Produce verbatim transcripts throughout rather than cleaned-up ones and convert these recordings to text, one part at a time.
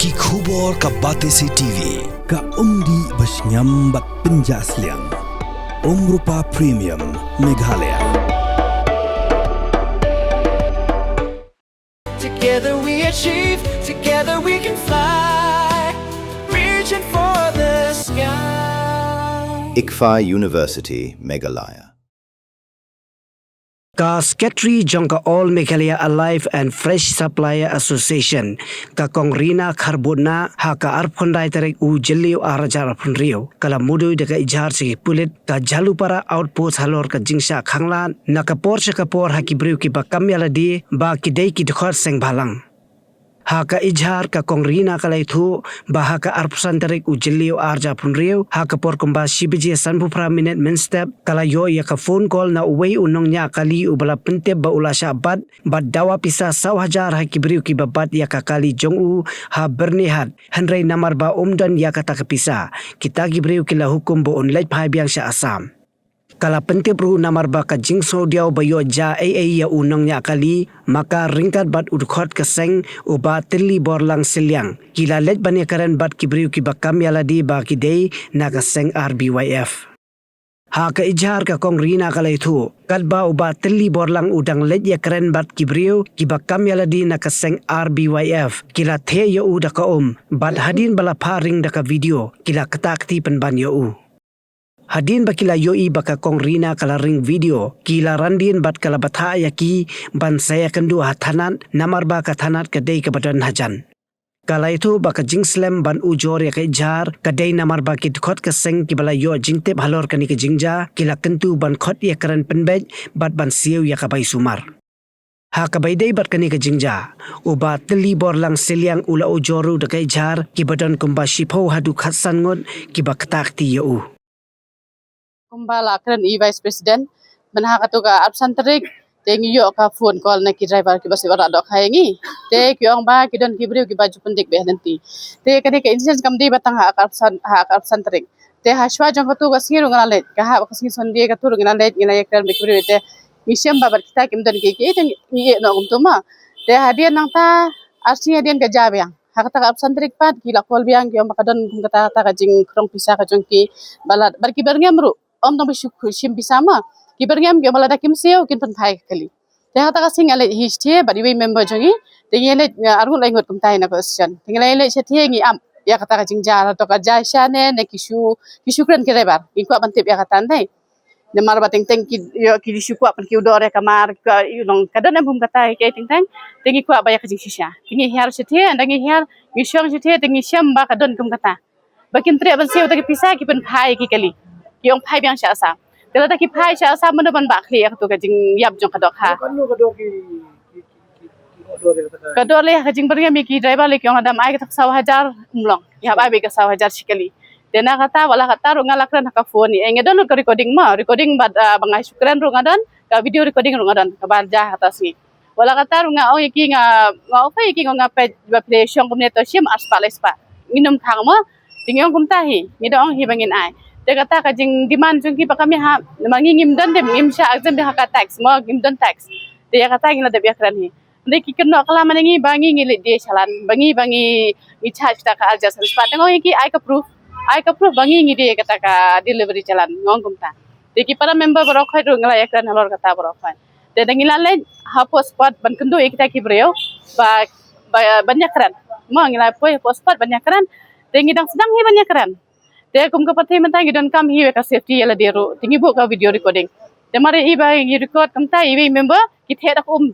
Ki khubor ka Batesi T V. Ka umdih ba shngiam bad pynjah sliang. Umrupa Premium Meghalaya. Together we achieve, together we can fly. Reaching for the sky. ICFAI University, Meghalaya. Ka Secretary jong ka All Meghalaya Alive and Fresh Supplier Association, ka Kong Rina Kharbutna, ha ka arphew khyndai tarik u Jylliew arhajar arphew hynriew, ka la mudui da ka ijhar sha ki pulit ka Jhalupara Outpost halor ka jingshah khanglad na ka por sha ka por ha ki briew kiba kam ïalade ba ki dei ki dkhot seng bhalang. Ha ka ijhar, ka Kong Rina ka la ïathuh ba ha ka arphew san tarik u Jylliew arhajar arphew hynriew, ha ka por kumba shi baje sanphew phra minit mynstep, ka la ïoh ïa ka phone call na uwei u nongñiah kali uba la pyntip ba u la shah bat bad dawa pisa saw hajar ha ki briew kiba bat ïa ka kali jong u ha Byrnihat, hynrei namar ba um don ïa kata ka pisa, kita ki briew ki la hukum ba un leit phai biang sha Assam. Ka la pyntip ruh namar ba ka jingsngewdiaw ba ïoh jia ei ei ïa u nongñiah kali, ma ka ryngkat bad u dkhot ka seng, u Bah Tylliborlang Sylliang, ki la leit ban ïakren bad ki briew kiba kam ïalade ba ki dei na ka seng R B Y F. Ha ka ijhar, ka Kong Rina ka la ïathuh, katba u Bah Tylliborlang u dang leit ïakren bad ki briew kiba kam ïalade na ka seng R B Y F, ki la theh ïa u da ka um, bad hadien ba la phah ring da ka video, ki la ktah kti pynban ïa u. Hadien ba ki la ïohi ba ka Kong Rina ka la ring video, ki la randien bad ka la batai ïa ki ban sa ïakynduh ha thanat, namar ba ka thanat ka dei kaba don hajan. Ka la ïathuh ba ka jingslem ban ujor ïa ka ijhar ka dei namar ba ki dkhot ka seng kiba la ïoh jingtip halor kane ka jingjia, ki la kyntu ban khot ïakren pynbeit bad ban siew ïa ka bai sumar. Ha kaba ïadei bad kane ka jingjia, u Bah Tylliborlang Sylliang u la ujor ruh da ka ijhar kiba don kumba shiphew haduh khatsan ngut kiba ktah kti ïa u. Kumba la kren i Vice President, mynha katu ka arphew san tarik, te ngi ïoh ka phone call na ki driver kiba shu wanrah dohkha ïa ngi. Te ki ong ba ki don ki briew kiba ju pyndik beit ha lynti. Te kane ka incident kam dei ba tang ha ka arphew san, ha ka arphew san tarik. Te ha shuwa jong katu ka sngi ruh ngi la leit, ka hap ka sngi Sunday katu ruh ngi la leit, ngi la ïakren bad ki briew te ngi shem ba bad kita kim don kiei kiei te ngi ïeh noh kumtu ma. Te hadien nangta ar sngi hadien ka jia biang. Ha kata ka arphew san tarik pat ki la call biang ki ong ba ka don kum kata, kata ka jingkhrong pisa ka jong ki, ba la, bad ki byrngem ruh ym tang ba shu shim pisa ma. Ki byrngem ki ong ba lada kim siew kin pynphai ka kali. Te ha kata ka sngi ngi la leit hi shatei bad iwei member jong ngi. Te ngi la leit, nga arngut laingut kumta na ka station. Te ngi la leit shatei ngi ap ïa kata ka jingjia, to ka jia shane ne ki shu, ki shu kren ki driver. Ngi kwah ban tip ïa kata ne. Namar ba teng teng ki, ïoh ki shu kwah ban kiew dor ïa ka mar, ki kwah ïoh long ka don em kum kata ïa ki teng teng. Te ngi kwah ba ïa ka jingshisha. Te ngi hiar shatei, ynda ngi hiar, ngi shong shatei, te ngi shem ba ka don kum kata. Ba kin treh ban siew ta ki pisa ki pynphai ki kali. Ki ong phai biang sha Assam. Te lada ki phai sha Assam mano ban bah khlieh ïa katu ka jingïap jong ka dohkha. Ka dor leh ka jingbyrngem ïa ki driver leh ki ong lada ai kata ka saw hajar ym long. Ïa ba ai beit ka saw hajar shi kali. Te na kata, wat la katta ruh nga la kren ha ka phone, eh, nga don ruh ka recording ma, recording bad, ah, ba nga shu kren ruh nga don, ka video recording ruh nga don, kaba jia ha kata sngi. Wat la katta ruh nga ong ïa ki, nga, nga offer ïa ki, nga ong nga peit ba phi la shong kumne to shim ar spah lai spah. Ngin ym khang ma, te ngi ong kumta hi, ngi da ong hi ba ngin ai. Te kata ka jingdemand jong ki ba ka mih ha, ma ngi ngim don de, ngim shah exam de ha ka tax ma, ngim don tax. Te ïa kata ngi la dep ïakren hi. Hynrei ki kynnoh kylla ma na ngi ba ngi ngi leit die challan, ba ngi, ba ngi, ngi charge kata ka arhajar san spah. Te nga ong ïa ki ai ka proof, ai ka proof ba ngi ngi die kata ka delivery challan, nga ong kumta. Te ki para member baroh khoit ruh ngi la ïakren halor kata baroh khoit. Te da ngi la leit hapoh spot ban kynduh ïa kita ki briew ba, ba, ban ïakren. Ma ngi la poi hapoh spot ban ïakren. Te ngi dang sdang hi ban ïakren. Te kum ka party mynta ngi donkam hi ïa ka safety ïa lade ruh. Te ngi buh ka video recording. Te mar ïa i ba ngi record kumta iwei member ki theh da ka um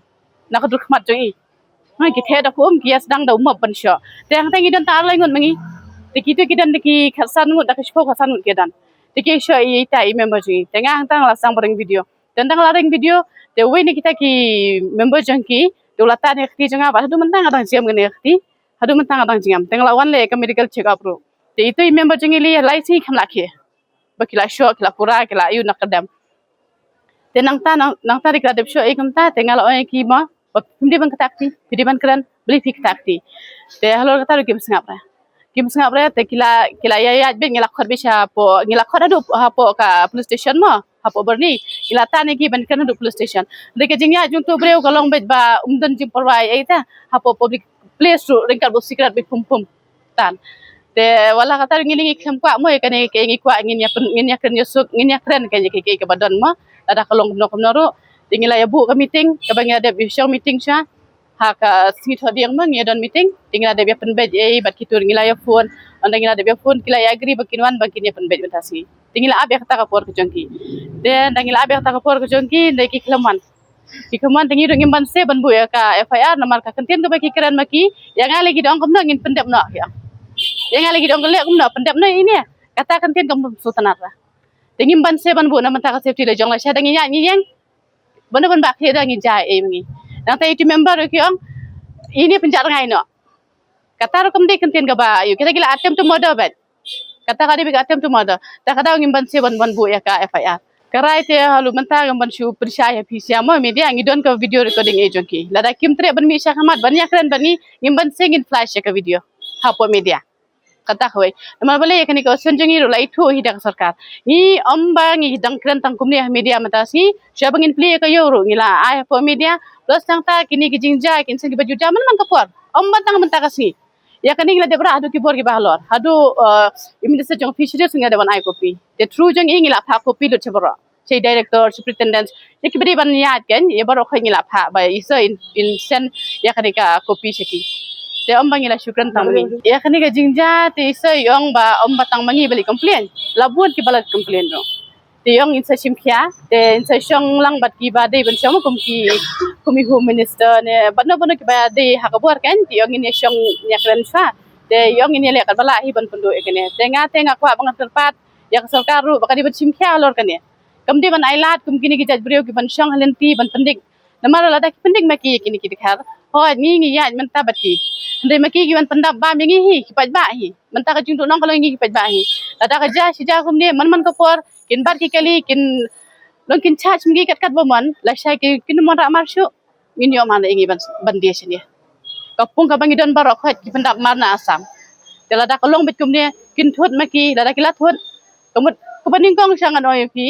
na ka dur khmat jong i. Ha, ki theh da ka um, ki ïa sdang da u mop ban shoh. Te hangta ngi don tang ar lai ngut ma ngi. Te kitu ki don da ki khatsan ngut, da ki shiphew khatsan ngut ki don. Te ki shoh ïa ita i member jong i. Te nga hangta nga la sdang ba ring video. Te hangta nga la ring video, te uwei na kita ki member jong ki, te u la tan ïa ka kti jong nga, bad haduh mynta nga dang jingem ïa ka kti. Haduh mynta nga dang jingem. Te nga la wan leh ïa ka medical check up ruh. Te itu i member jong i lei lai sngi kam la khie. Ba ki la shoh, ki la kura, ki la ïoh na ka dem. Te nangta, nang, nangta dei ki la dep shoh ïa kumta, te nga la ong ïa ki ma, ba phim dei ban ktah kti, phi dei ban kren, balei phi ktah kti. Te halor kata ruh kim sngap re. Kim sngap re, te ki la, ki la ïaid ïaid beit, ngi la khot beit shapoh, ngi la khot haduh hapoh ka police station mo, hapoh Byrni. Ngi la tan ïa ki ban kren haduh police station. Dei ka jingïaid jong utu u briew ka long beit ba um don jingpyrwa ei ei te, hapoh public place ruh ryngkat bad u secret beit pum pum. Tan. Te wat la katta ngi ngi khlem kwah mo ïa kane, ka ngi kwah ngin ïa pyn-, ngin ïa kren ïa suk, ngin ïa kren ka ïa ka, ka, kaba don mo. Lada ka long kumno kumno ruh. Te ngi la ïa buh ka meeting, kaba ngi la dep ïa shong meeting sha. Ha ka sngi Thohdieng mo ngi ïa don meeting, te ngi la dep ïa pynbeit ei bad kito, ngi la ïa phone. Ynda ngi la dep ïa phone, ki la ïa agree ba kin wan ba kin ïa pynbeit mynta sngi. Te ngi la ap ïa kata ka por ka jong ki. Te ynda ngi la ap ïa kata ka por ka jong ki, ynda ki khlem wan. Ki khlem wan te ngi ruh ngim banse ban buh ïa ka F I R namar ka kyntien kaba ki kren ma ki, ïa nga lei ki dang kumno ngin pyndep noh ki ong. Ïa nga lei ki dang kumno pyndep noh ine. Kata kyntien kaba shu tnat la. Te ngim banse ban buh namar ka safety la jong la sha dang ïa ngi ïeng. Bano ban ba khlieh da ngi jai ei ma ngi. Nangta ïa ki member ki ong ine pynjah rngai noh. Kata ruh kam dei kyntien kaba ïa kita ki la attempt to murder bad. Kata ka dei ba ka attempt to murder. Ta ka daw ngim banse ban ban buh ïa ka F I R. Ka rai te halu mynta ngam ban shu pynshai ha phi sha mo media ngi don ka video recording ei jong ki. Lada kim treh ban mih sha khmat ban ïa kren ban ngi ngim banse ngin flash ïa ka video. Hapoh media. Kata kawei. Namar balei ïa kane ka option jong ngi ruh la ithuh hi da ka sorkar. Ngi ym ba ngi dang kren tang kumne ha media mynta sngi. Shuwa ba ngin plie ïa ka ïew ruh ngi la ai hapoh media. Plus nangta kine ki jingjia kin seng kiba ju jia man man ka por. Ym ba tang mynta ka sngi. Ïa kane ngi la dep rah haduh ki bor kiba halor. Haduh, uh, i Minister jong Fisheries ngi la dep ban ai copy. Te through jong i ngi la phah copy lut sha baroh. Sha i director, superintendent. Ïa kiba dei ban ïaid kan, ïa baroh khoit ngi la phah ba i sir in, in send ïa kane ka copy sha ki. Te ym ba ngi la shu kren tang ngi. Ïa kane ka jingjia te i sir i ong ba ym ba tang ma ngi ba leit complain. La bun kiba la complain ruh. Te i ong in sa shim khia, te in sa shong lang bad kiba dei ban shong kum ki, kum i Home Minister ne, bad no bad no kiba dei ha ka bor kan, te i ong in ïa shong ïa kren sha. Te i ong in ïa leh katba lah hi ban pynduh ïa kane. Te nga te nga kwah ba ngan kyrpad ïa ka sorkar ruh ba ka dei ban shim khia halor kane. Kam dei ban ai lad kum kine ki jait briew ki ban shong ha lynti ban pyndik. Namar lada ki pyndik ma ki kine ki dkhar. Hooid ngi ngi ïaid mynta bad ki. Hynrei ma ki ki ban pyndap bam ïa ngi hi, ki paidbah hi. Mynta ka jingduhnong ka long ïa ngi ki paidbah hi. Lada ka jia shi jia kumne man man ka por kin bat ki kali kin long kin charge ma ngi kat kat ba mon. Lashai ki kin mon rah mar shuh. Ngin ïoh mar na ïa ngi ban, ban die shane. Ka pung kaba ngi don baroh khoit ki pyndap mar na Assam. Te lada ka long beit kumne kin thut ma ki, lada ki la thut. Ka mut kaba nyngkong sha ngan ong ïa phi,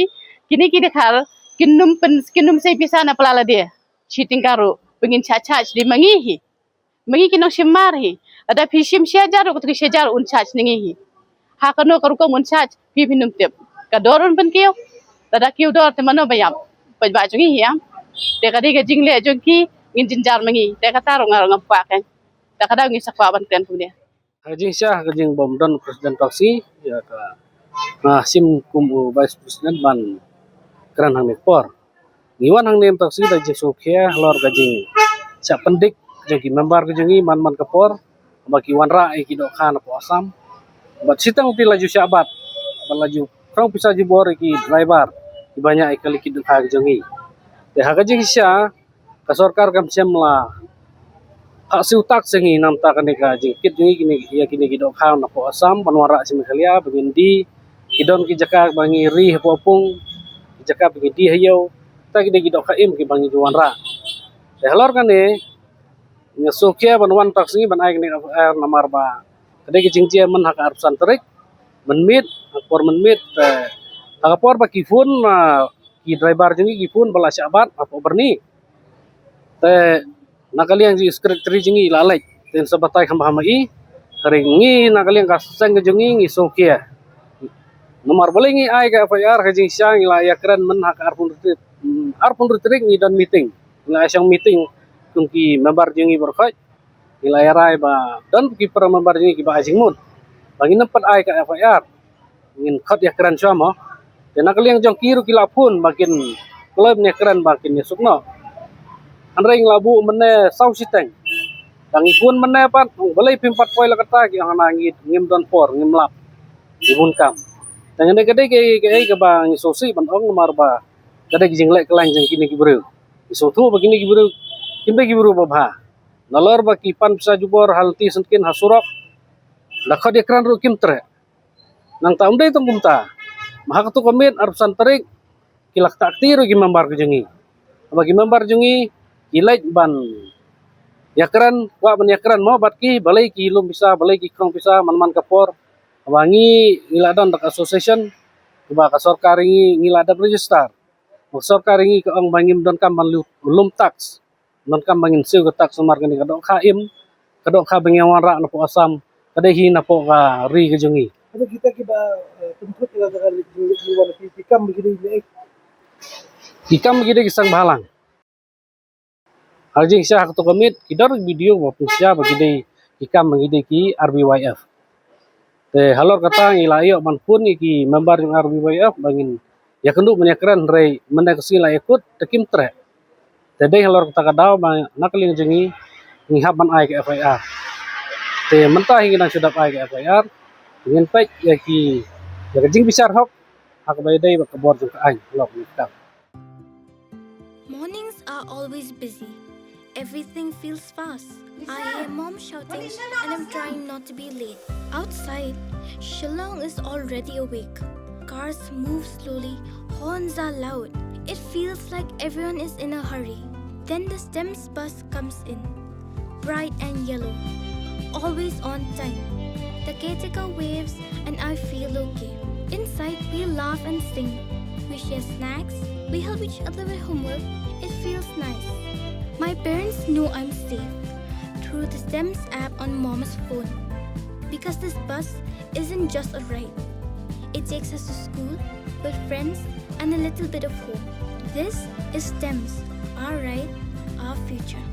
kine ki dkhar kin ym pyn, kin ym sei pisa na pla lade. Shi tyngka ruh ba ngin shah charge dei ma ngi hi. Ma ngi ki nongshim mar hi. Lada phi shim shi hajar ruh, katu ki shi hajar un charge na ngi hi. Ha kano ka rukom un charge, phi phin ym tip. Ka dor un pynkiew. Lada kiew dor te mano ba ïap. Paidbah jong ngi hi ïa. Te ka dei ka jingleh jong ki ngin jynjar ma ngi. Te kata ruh nga ruh ngam kwah kan. Te ka daw ngi sa kwah ban kren kumne. Ha ka jingshisha, ha ka jingbym don President Tausi, ïa ka, ah, shim kum u Vice President ban kren hangne ka por. Ngi wan hangne mynta ka sngi da jingsngewkhia halor ka jingshah pyndik jong ki member ka jong ngi man man ka por ba ki wanrah ïa ki dohkha napoh Assam. Bad shiteng te la ju shah bat bad la ju khrong pisa jubor ïa ki driver kiba ñiah ïa ka liki dohkha ka jong ngi. Te ha ka jingshisha ka sorkar kam shym la phah siew tax ïa ngi namar kane ka jingkit jong ngi kine, ïa kine ki dohkha napoh Assam ban wanrah sha Meghalaya ba ngin die. Ki don ki jaka ba ngi ri hapoh pung, ki jaka ba ngi die ha ïew. Te ki dei ki dohkha im kiba ngi ju wanrah. Te halor kane nga sngewkhia ban wan mynta ka sngi ban ai kane ka F I R namar ba ka dei ka jingjia man ha ka arphew san tarik mynmiet, ha ka por mynmiet, te ha ka por ba ki phone, ah, ki driver jong ngi ki phone ba la shah bat hapoh Byrni. Te na ka liang jong i secretary jong ngi i la leit, te ngin sa batai kham bha ma i. Hynrei ngi na ka liang ka seng ka jong ngi ngi sngewkhia. Namar balei ngi ai ka F I R, ha ka jingshisha ngi la ïakren man ha ka arphew hynriew tarik, hmm, arphew hynriew tarik ngi don meeting. Ngi la ïashong meeting kum ki member jong ngi baroh khoit. Ngi la ïarai ba don ki para member jong ngi kiba ai jingmut ba ngin ym pat ai ka F I R. Ngin khot ïakren shuwa mo. Te na ka liang jong ki ruh ki la phone ba kin kloi ban ïakren ba kin ïasuk noh. Hynrei ngi la buh mynne saw shiteng. Tang ngi phone mynne pat, balei phim pat poi la katta, ki ong hana ngi ngim don por, ngim lap. Ngi bun kam. Te ngi dei ka dei ka, ka, kaba ngi sngewsih ban ong namar ba ka dei ka jingleh kyllain jong kine ki briew. Ngi sngewthuh ba kine ki briew kim dei ki briew ba bha. Nalor ba ki pan pisa jubor ha lynti syngkien ha surok. Da khot ïakren ruh kim treh. Nangta ym dei tang kumta. Ma ha kato ka miet arphew san tarik ki la ktah kti ruh ki member ka jong ngi. Haba ki member jong ngi ki leit ban ïakren, kwah ban ïakren mo bad ki, balei ki lum pisa, balei ki khrong pisa man man ka por. Haba ngi, ngi la don da ka association kaba ka sorkar ïa ngi, ngi la dep register. Ba ka sorkar ïa ngi ka ong ba ngim donkam ban lu-, lum tax. Donkam ba ngin siew ka tax namar kane ka dohkha im, ka dohkha ba ngi wanrah napoh Assam. ka dei hi napoh ka ri ka jong ngi. Ano kita kiba, eh, pynthut ïa ka, ka, ka, ka, ka, ki kam ba ki dei ne? Ki kam ba ki dei ki seng bhalang. Ha ka jingshisha ha kato ka miet ki don ki video ba pynshai ba ki dei ki kam ba ki dei ki R B Y F. Te halor kata ngi la ïoh ban phone ïa ki member jong R B Y F ba ngin ïakynduh ban ïakren, hynrei mynta ka sngi la ïakut te kim treh. Te dei halor kata ka daw ba na ka liang jong ngi ngi hap ban ai ka F I R. Te mynta hi ngi dang shu dep ai ka F I R. Ngin peit ïa ki, ïa ka jingbishar hok ha kaba ïadei bad ka bor jong ka aiñ halor kane ka kam. Mornings are always busy. Everything feels fast. I hear mom shouting and I'm trying not to be late. Outside, Shillong is already awake. Cars move slowly, horns are loud. It feels like everyone is in a hurry. Then the STEMS bus comes in. Bright and yellow. Always on time. The caretaker waves and I feel okay. Inside, we laugh and sing. We share snacks. We help each other with homework. It feels nice. My parents know I'm safe through the STEMS app on mom's phone. Because this bus isn't just a ride. It takes us to school, with friends, and a little bit of home. This is STEMS, our ride, our future.